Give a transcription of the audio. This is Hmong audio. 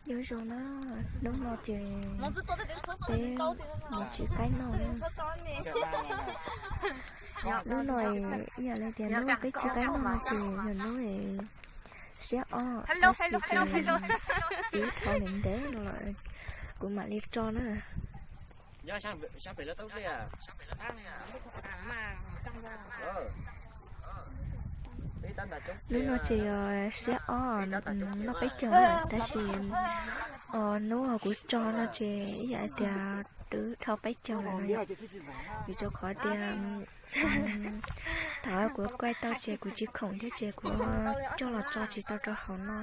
Nyob zoo na, hnub no ces peb mus tsis qaib noj na. Hnub no ib yam li tias hnub peb tsis qaib noj no ces yog hnub siab ob, tab sis ces twb dhau ntev ntev no lawm, kuv mam li tso na. Hnub no ces yog siab ob, noj peb caug na, tab sis hnub kuv tso no ces ib yam li tias twb dhau peb caug lawm no yom. Vim rau qhov tias thaum kuv kuaj tau ces kuv tsis khoom thiab ces kuv coj los tso tsis tau rau hauv no.